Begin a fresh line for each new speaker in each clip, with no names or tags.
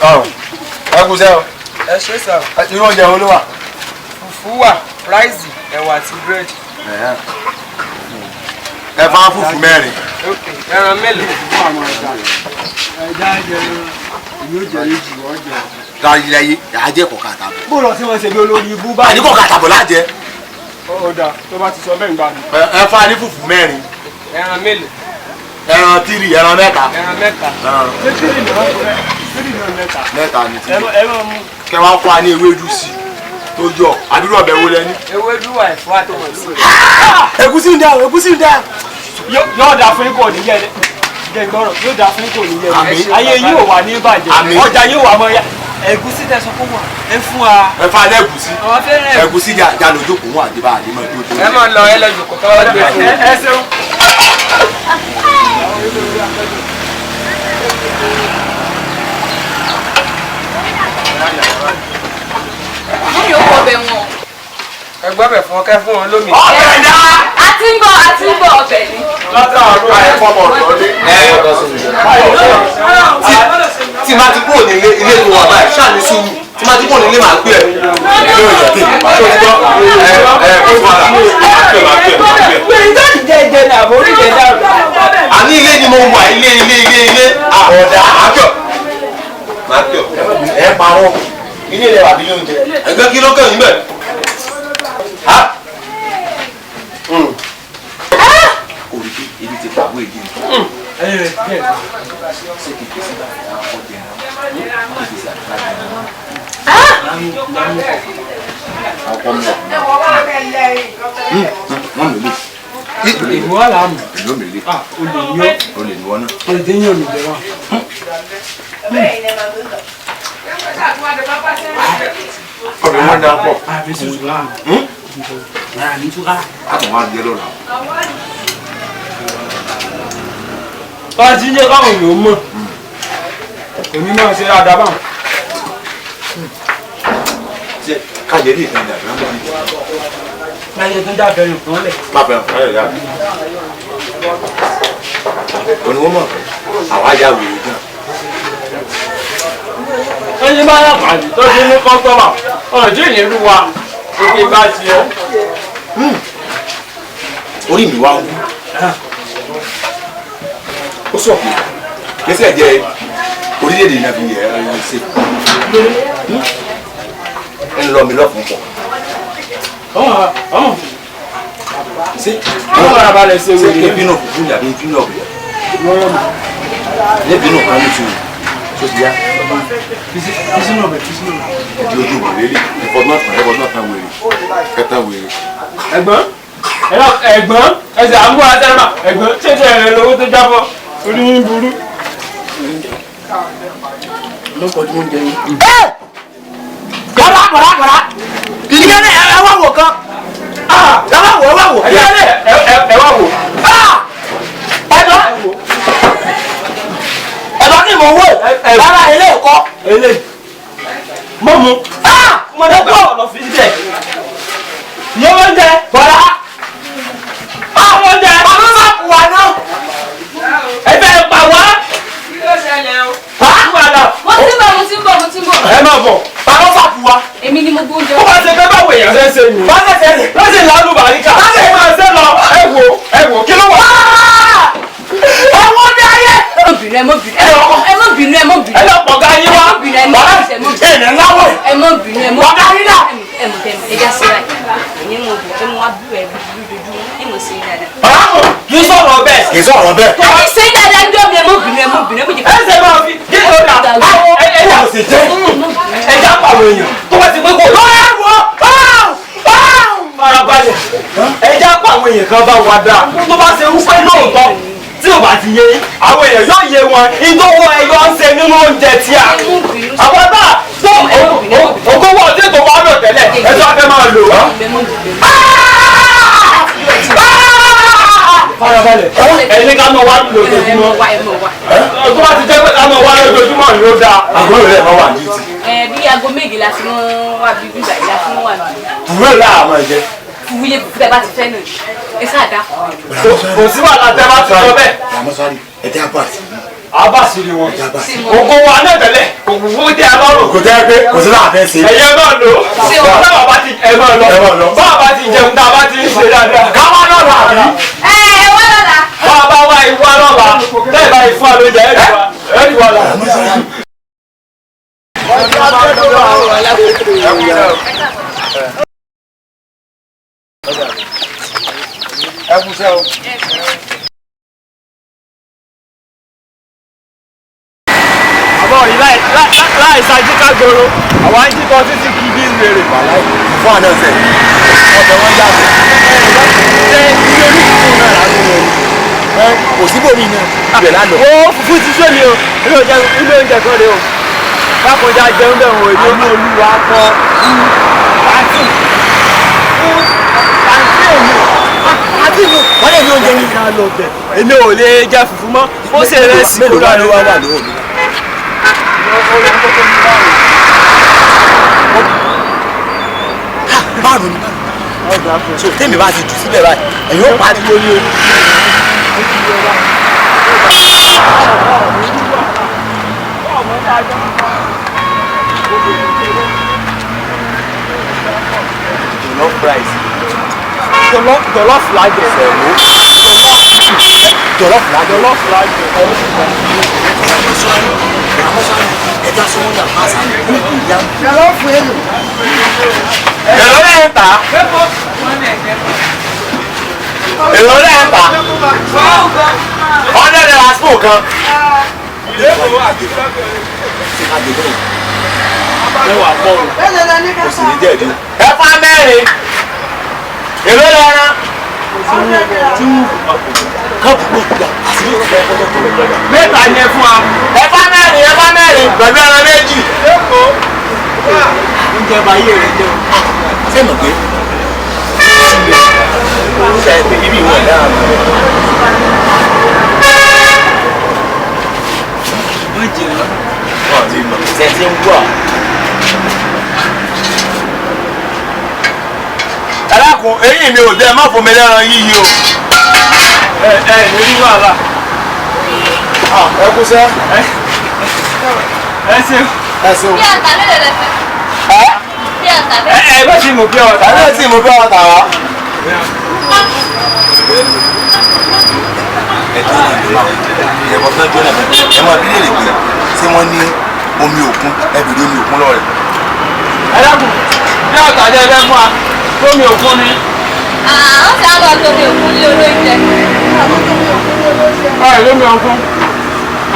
Ẹ kú sẹ́ o.
Ẹ ṣe sà.
Irú oúnjẹ wo ló wà?
Fùfú wà, ráìsì, ẹ̀wà àti búrẹ́dì.
Ẹ fà fùfú mẹ́rin.
Ok, ẹran mélòó?
Ẹja jẹ yóò jẹ méjì wọ́n jẹ.
Láyé àjẹ kọ̀ọ̀kan àtàbọ̀.
Bó lọ sí wọn ṣe bí olórí ibú báyìí.
Àní kọ̀ọ̀kan àtàbọ̀ lájẹ.
Ó dáa, tó bá ti sọ bẹ́ẹ̀ ń gbà mí.
Ẹ fà ní fùfú mẹ́rin.
Ẹran mélòó?
Ẹran tírì, ẹran mẹ́ta.
Ẹran mẹ́ta.
Ṣé tírì náà tírì náà mẹ́ta?
Mẹ́ta ni tírì.
Ẹ máa mú.
Kẹ wá fún wa ní ewédú sí i tó yọ, àdúrà ọbẹ̀ wo lẹ ní.
Ewédú wà, ẹ̀fọ́ àtọmọ̀.
Ẹ̀gúsí ń dá o, ẹ̀gúsí ń dá.
Yóò dáa fún yín kò ní yẹ jẹ́ gbọ́rọ̀, yóò dáa fún yín kò ní yẹ.
Àmín.
Ayé yín ò wà ní bàjẹ́.
Àmín.
Ọjà yín ò wà mọ́ ya. Ẹ̀gúsí tẹ sọ kó wà ẹ fún wa.
Ẹ fa alẹ́gùsí.
Àwọn fẹ́ràn
Ẹ̀gúsí jà lójókòó wọn àdébà àdémọ̀ tó tó.
Ẹ máa lọ, ẹ lọ jòkó káwá gbé fún
Ẹ ṣeun.
Wọ́n yóò kọ́ ọbẹ̀ wọn.
Ẹ gbọ́bẹ̀ fún ọ, kẹ́ fún wọn lómi.
Ọbẹ̀ dá.
A ti ń bọ̀, a ti ń bọ̀, ọbẹ̀ ni.
Látàárọ̀ ẹ fọmọ ọ̀dọ́ lé.
Tí máa ti kúrò nílé ilé ìwọ wà báyìí ṣáà ní sùúrù, tí máa ti kúrò nílé máa pè ẹ́.
Yóò yẹ kí n pa.
Ṣé o ti gbọ́? Ẹ ẹ kó tó wà lá, máa pè, máa pè, máa pè.
Wèrè tó ti jẹ jẹ ní àbórí jẹ dàrú.
Àní ilé ni mo wà, ilé ilé ilé ilé. Ọ̀dà máa pè ọ́, máa pè ọ́.
Ẹ parọ́ ilé rẹ̀ wà bí lóúnjẹ.
Ẹgbẹ́ kí ló kàn yín bẹ̀? Ha?
Orí pé ebi ti pàwọ́ èyí ni.
Ẹyin rẹ díẹ̀.
Ṣé kìí pèsè bàtà ọjẹ náà? Kìí pèsè àdúrà jẹ náà. Ọkọ mi ọ̀ wọ́n lò lè.
Ìwọ wà láàmú.
Èló mi lè.
Ah, o lè yọ.
O lè ní wọn náà.
O lè dín yín olùjẹ wa.
Ọbẹ̀ wọn dà pọ̀.
Àmì sùsù láàmú. Àmì túká.
A tún wá jẹ lọ́la.
Bá a ti ń jẹ́ káwọn èèyàn mọ̀. Èmi náà ṣe dáadáa báwọn.
Ṣé kájẹ ní ìtàn ìdàgbà ń bọ̀ ní?
Láyé tó ń dábẹ́ rìn kan lẹ̀.
Má fẹ́ fẹ́ rẹ̀ yá. Òní wọ́n mọ̀ pé àwa ya wèrè gan.
Ẹyin bá yàtọ̀ tó ṣe ní kọ́sọ́mà, ọ̀jẹ̀ yẹn ló wa. Òkè bá ti ọ́.
Orí mi wá wú. Ó sọ pé kẹsẹ̀ jẹ́ orílẹ̀-èdè náà fi yẹ ẹ ṣe. Ń lọ mi lọ́fun pọ̀. Ṣé
Wọ́n fara balẹ̀ ṣe
ṣé
wèrè.
kí bínú fùfú ni àbí bínú ọ̀bẹ? Ní bínú kan ní tu tó ti yá.
Fisínú ọbẹ̀, fisínú ọbẹ̀.
Ẹ̀dí ojú wèrè rí. Ẹ̀fọ́ náà tán wèrè. Kẹta wèrè.
Ẹ̀gbọ́n, ẹ̀gbọ́n, ẹsẹ̀ àmúra sẹ́nà, ẹ̀gbọ́n, ṣé ṣe ẹ̀rẹ̀ lówó tó jábọ́? Orí yín burú.
Kọ́lá kọ́lá kọ́lá. Ìdílé ní ẹ wá wò kan. Ẹ wá wò, ẹ wá wò.
Ẹ wá wò.
Ẹ̀dọ́. Ẹ̀dọ́ ni mò ń wò. Rárá ilé ẹ̀kọ́.
Ele. Mọ́ mu.
Mo dẹ́ kọ́.
Lọ fi jẹ. Ìyẹn wọ́n jẹ.
Kọ́lá.
Àwọn oúnjẹ.
Bàbá bá kù wá náà.
Ẹ fẹ́ pa wá.
Kí ló ṣẹlẹ̀ o?
Wàhálà.
Mo ti ń bọ̀, mo ti ń bọ̀, mo ti ń bọ̀.
Ẹ máa bọ̀.
Bàbá bá kù wá.
Èmi ni mo gbé oúnjẹ
Ó
wá.
bá ṣe pé báwo èèyàn ṣe ń ṣe nù.
Bá ṣẹ̀ṣẹ̀ rìn.
Lọ́sẹ̀ lálùbáríkà. Ẹ máa ṣe lọ. Ẹ wò, ẹ wò kí ló wà.
Ẹ̀wọ̀n ní ayé.
Ẹ má bínú, ẹ má bínú, ẹ má bínú, ẹ má bínú.
Ẹ lọ pọ̀ ga yín wá.
Ẹ má bínú, ẹ má bínú, ẹ má bínú.
Ènìyàn ńlá wò.
Ẹ má bínú, ẹ má bínú.
Ọ̀gá yín dà.
Ẹ mọ̀ tẹ́ ẹ já sí báyìí. Ẹ̀yin mọ̀ bọ̀, ẹ mọ̀ wá bí ẹ bí lójoojúmọ́, ẹ mọ̀ sí dáadáa.
Kì í sọ̀rọ̀ bẹ́ẹ̀.
Kì í sọ̀rọ̀ bẹ́ẹ̀.
Ẹ ní sí dáadáa ń jọ́ mi, ẹ má bínú, ẹ má bínú, ẹ má jẹ́
Ẹ ṣe máa fi kí ló dà. Ẹ jà
Sì jẹ́.
ẹ já pàrọ̀ èèyàn. Tó bá ti pé kò.
Ẹ̀wọ̀n.
Farabalẹ̀. Ẹ já pàrọ̀ èèyàn kan bá wa dáa. Tó bá ṣe wúpẹ́ lóòótọ́ tí ò bá ti yé àwọn èèyàn yóò yé wọn ìdówó ẹyọ ń ṣe nínú oúnjẹ tí a. Àwọn bá tó ogówó ọdún tó bá lò tẹ́lẹ̀ ẹ tó fẹ́ máa lò ó. Farabalẹ̀. Ẹni ká máa wá lójoojúmọ́.
Ẹ mọ̀ wá, ẹ mọ̀ wá.
Tó bá ti jẹ́ pé ká máa wá lójoojúmọ́ ni ó dáa.
Àbúrò rẹ̀ máa wà ní ti.
Ẹ bí aago méje la fi mọ́ wá bí bíbá yìí la fi mọ́ wà bí.
Fùfú rẹ̀ láà máa jẹ.
Fúwúyé fùfú tẹ bá ti fẹ́ nù. Ẹ sáà dá.
Kò sí wàhálà tẹ́ bá ti sọ bẹ́ẹ̀.
Àmọ́ sáré ẹ̀jẹ̀ àbá àti
Abá sì rí wọn.
ẹ̀jẹ̀ àbá.
Ògo wa náà tẹ́lẹ̀. Òwò tẹ
ògùn tẹ́ pé kò sí láàfẹ́ ṣe.
Ẹ̀yẹ máa lò. Báwa bá ti ẹ máa lọ. Báwa bá ti jẹun tá a bá ti ń ṣe dáadáa.
Káwá lọ́la àbí.
Ẹ ẹ wá lọ́la.
Báwa wá ìwá lọ́la. Tẹ́ẹ̀ bá ìfún àlójẹ ẹ̀ ẹ̀ wá lọ́la.
Ẹ kú sẹ́ o.
Àbọ̀ rí láì ṣáájú ká gbòòrò, àwọn ajíkọ títí kì í bí wèrè.
Fún àná ọ̀sẹ̀, ọbẹ̀ wọn yàtọ̀.
Ṣé ilé oníkùnkùn náà làwọn èèyàn?
Kò síbòmí náà. Ibẹ̀ lánàá.
Ó fùfú ti sómi o, ilé oúnjẹ kan rèé o. Bákanjá jẹun bẹ́ẹ̀ wò èmi.
Àánú Olúwa kọ́ pàtì pàtì èmi.
Àti ìlú wọ́n lè ní oúnjẹ ní ká lọ bẹ̀.
Èmi ò lè jẹ fùfú mọ́, ó ṣe rẹ̀ sí
Mélòó wá ló wá wà lọ́wọ́ mi? Márùn ni márùn. So tèmi bá ti jù síbẹ̀ báyìí, ẹ̀yin ó pariwo ní o. Jollof rice.
Jollof lajẹ.
Sẹ̀mó. Jollof lajẹ.
Jollof lajẹ.
Jọlọ́ọ̀fù èlò.
Èló lẹ́ ń tà? Èló lẹ́ ń tà? Hundred naira spoon kan.
Mẹ́wàá pọ̀ o.
Bẹ́ẹ̀ lọ ní
Kò sì ní
kásá.
jẹ̀bi. Ẹ̀fà mẹ́rin. Èló lẹ́ran?
Mẹ́ta ni ẹ fún wa.
Ẹ̀fà mẹ́rin, ẹ̀fà mẹ́rin pẹ̀lú ẹran méjì.
Oúnjẹ bá yé rẹ jẹun.
Ṣé mọ̀ pé? Ṣé ẹ pé ibi ìwọ̀n dára mọ́? Wọ́n ti mọ̀. Ṣé ti ń wọ̀? Ẹ dákun, eyín mi ò dẹ́, má fún mi lẹ́ran yíyí o.
Ẹ ẹ ní rí wàhálà.
Ẹ kú sẹ́.
Ẹ ṣeun.
Ẹ ṣeun.
Bí àtà mélòó lẹ fẹ́? Bí àtà
Ẹ
mélòó?
ẹ bá ti mú bí ọ̀tá.
Tàbí tí mo fẹ́ wọn tà wá. Ẹjọ́ náà ló máa ẹ̀bọ̀ fẹ́ jóná ẹ máa bí léèrè pé ṣé wọ́n ní omi òkun ẹ bèrè omi òkun lọ́rẹ̀.
Ẹ dákun, bí ọ̀tá jẹ́ ẹ fún wa, tómi òkun ni.
Àwọn tí a lọ tómi òkun ní olóúnjẹ.
Ẹ lómi òkun.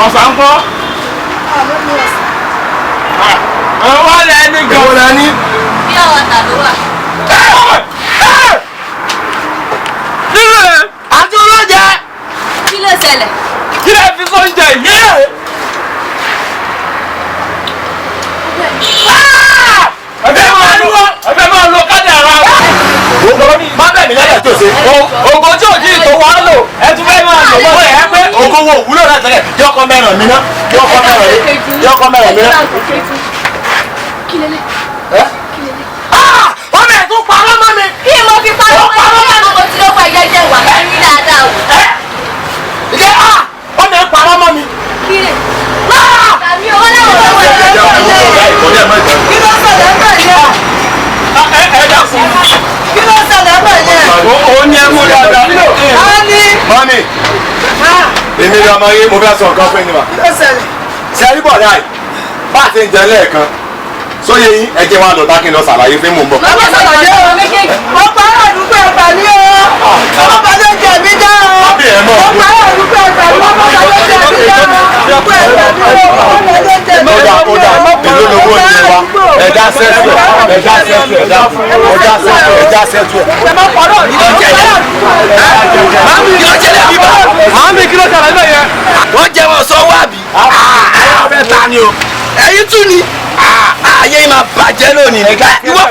Ọ̀sán kọ́. Ẹ wá lẹ ní gan.
Èwo la ní?
Bí ọ̀tà ló wà.
Nínú ẹ̀,
Àti olóúnjẹ.
Kí ló ṣẹlẹ̀?
kí lẹ fi sóúnjẹ yìí? Ẹ fẹ́ máa lo kádàrá.
Má bẹ̀ mí lẹ́yìn tó ṣe.
Ògo tí ò tí ì tó wá lò, ẹ tún fẹ́ máa lò mọ́ ẹ pé.
Ògo wo òwúlò náà tẹ́lẹ̀ yọkọ mẹ́ràn mi ná yọkọ mẹ́ràn mi yọkọ mẹ́ràn mi ná.
Kí lélẹ̀?
Ọmọ ẹ̀ tún parọ́ mọ́ mi.
Kí mo fi parọ́ mọ́ ẹ ní àkókò tí ó pa ìyá jẹ́ wà ní dáadáa o.
Ìjẹ́ à ọmọ ẹ̀ parọ́ mọ́ mi.
Kí lè? Tàbí owó náà wọ́n wọ́n
Kí ló ṣẹlẹ̀ bẹ̀ yẹn?
Ẹ dákun.
Kí ló ṣẹlẹ̀ bẹ̀ yẹn?
Òun ni ẹ mú dáadáa.
A ní.
Mọ́mì, èmi ni ọmọ yín mo fẹ́ sọ nǹkan fún yín mà.
Kí ló ṣẹlẹ̀?
Ṣé ẹ rí bọ̀dá yìí? Bá a ti ń jẹ lẹ́ẹ̀kan, sóye yín ẹ jẹ́ wa lọ tá kí n lọ ṣàlàyé fún mò ń bọ̀.
Bàbá ṣàlàyé o. Mo parọ́ àdúgbò ẹ̀gbà ní o. Ọmọ ló jẹ mí dá o.
Àbí ẹ̀ mọ̀.
Mo parọ́ àdúgbò ẹ̀gbà ní ọmọ ló jẹ mí dá o. Àdúgbò ẹ̀gbà ní o. Ọmọ ló jẹ mí
Ó
dá
dà
o.
ó dà èló lowó oúnjẹ wa ẹja sẹ́tù ẹ̀ ẹja sẹ́tù ẹ̀ ẹja sẹ́tù ẹ̀ ẹja sẹ́tù ẹ̀.
Mo parọ́ àdúgbò
Màámi kí ló ṣẹlẹ̀ bẹ́ẹ̀ yẹn?
Wọ́n jẹ́ wọn sọ wá bí. Àwọn fẹ́ ta ni o. Ẹ̀yin tún ni. Ayé yìí máa bàjẹ́ lónìí. Ìwọ